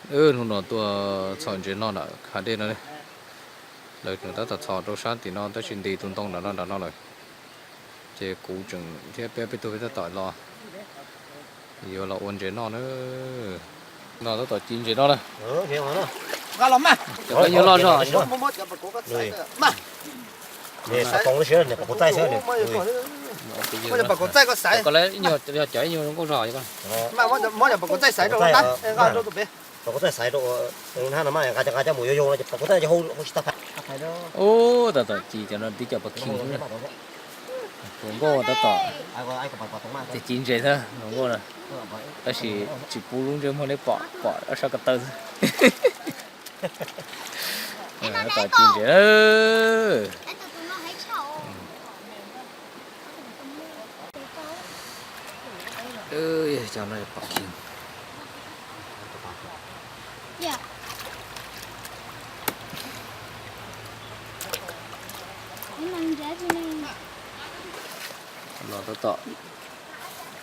Hnub no tuaj txhom ntses noj nram hav dej no. Lawv tseem tab tom txhom rau sab tim no tab sis nti tus ntoo nram no nram no lawm. Ces kuv tseem thiab peb peb tug peb tab tom los, yuav los ua ntses noj na. No tab tom ci ntses noj na. Cov peb nyuag loj zog. Ko ib nyuag yog cov ib nyuag zoo nkauj zog. Ub, tab tom ci cov no tib cov pov khim xwb. Hluas nkauj tab tom ci ntses xwb hluas nkauj na. Tab sis tsis pub lub ntsej muag nej pom, pom ob sab ko taw xwb. Tab tom ci ntses. Cov no pov khim. Los tab tom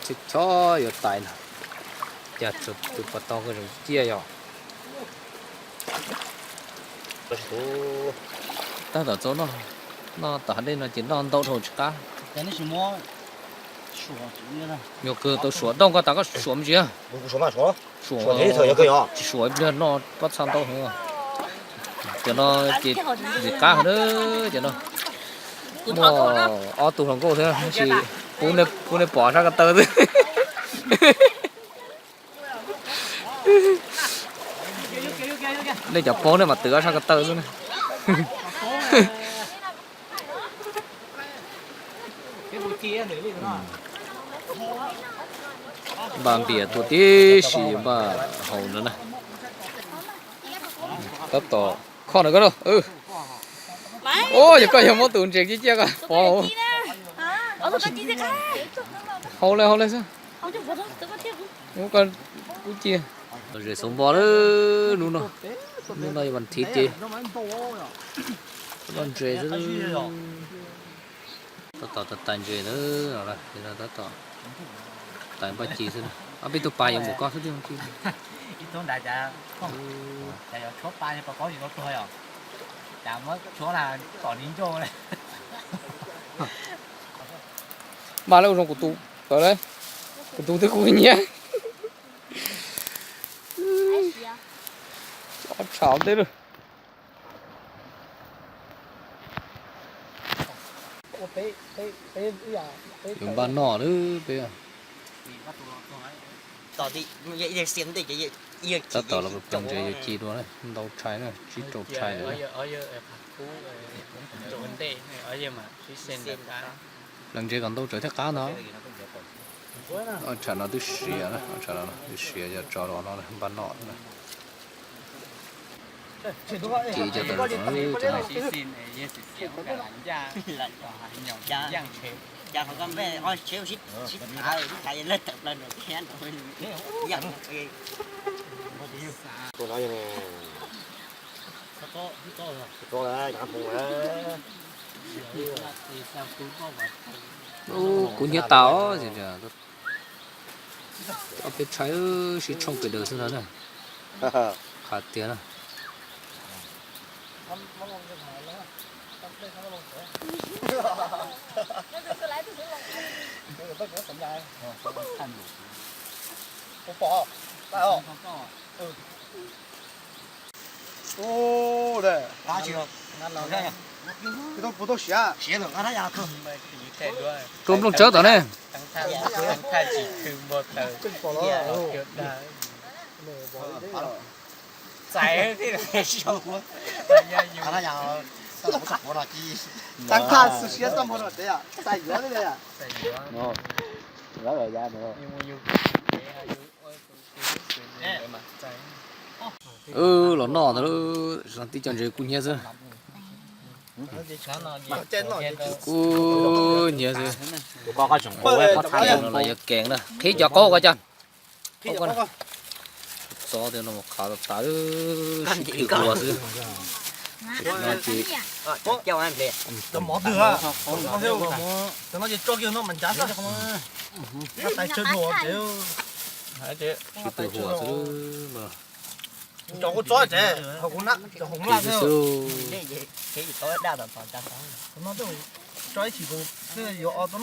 chob chob yuav tais no. Cas tus pov tau ko zoo ciaj yom. Tab tom txo noj, noj tom hav dej no ces noj ntau dhau tsis qab. Nyuag kawg tau suav dooj koj tas koj suav me ntsis. Suav, tsis suav ib pliag noj pob txha ntau heev. Cov no ces ntxim qab heev na, cov no. Muaj ob tug hluas nkauj thiab tab sis pub nej pom sab ko taw xwb. Nej cov paub nej mam twv ob sab ko taw xwb na. Npaj npias tuaj tib si npaj haus no na. Tab tom kho na koj. Ua yog koj yog muab tus ntses ciaj ciaj koj pov. Haus li haus li xwb. Kub cia. Los zes xuv npo lawm hnub no. Hnub no yog vas thiv ces los ntses xwb. Tab tom tais ntses na, tab tom tais npaj ci xwb na. Ob peb tug pas yuav mus koj xwb. Npaj lawm ua zoo kuv tus tawm lawm. Kuv tus twb kuv nyiam. Ob tsham ntej lawm. Yuav npaj noj lawm peb. Tab tom los pw ntses yuav ci dua, ntau tshais na, tsib rau tshais lawm. Pleev ntses kom ntau tsawv thiaj qab ntag. Ob tsham no twb siav, ob tsham no twb siav, yog tso rau no npaj noj na. Ci cov tawm no, cov no. Ub, kuv nyiam tas. Ob peb tshais sib tshooj pem daws xwb no na. Qhov tiag na. Rau nplooj tsawb tom ne. Wb los noj ntawd, tib co ntses kub hnyiab xwb. Kub hnyiab xwb. Los yog kees na, qhib cov qaub ko cov. Txob tias no mus qhav tas tas, sib twv huas xwb. No ces sib twv huas xwb. Cov kuv tsob tsev, ho kuv na, cov hauv laj xwb. Tso ib chim, yuav ob tug